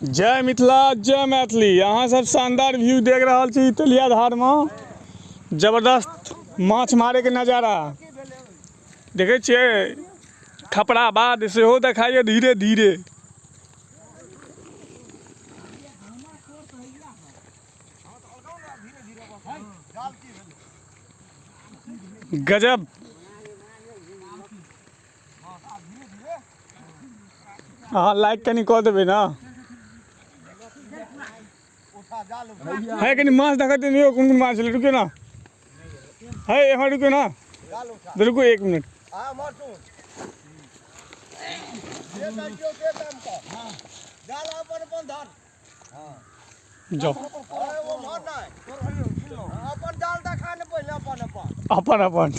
जय मिथिला जय मैथिली। अहाँ सब शानदार व्यू देख रहल छी तेलिया धार में, जबरदस्त माछ मारे के नजारा देखे छियै। खपरा बाद सेहो देखाइए धीरे धीरे। गजब। अहाँ लाइक कनि कऽ देबै ने। है कनि माछ देखत यौ, कोन कोन माछ छलै। रुकियौ ने, है यहाँ रुकियौ ने, रुकू एक मिनट। जाओ अपन अपन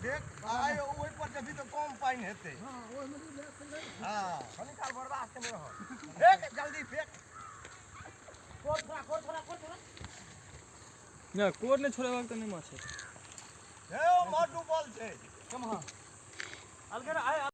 देख आइ ओहि पर जबी तऽ कम पानि हेतै। हँ, कनी काल बर्दाश्त नहि रहल। फेक, जल्दी फेक। नहि, कोर नहि छोड़ेबाक तऽ नहि माछ हेतै। हे, ओ माछ डूबल छै। अलगे आइ।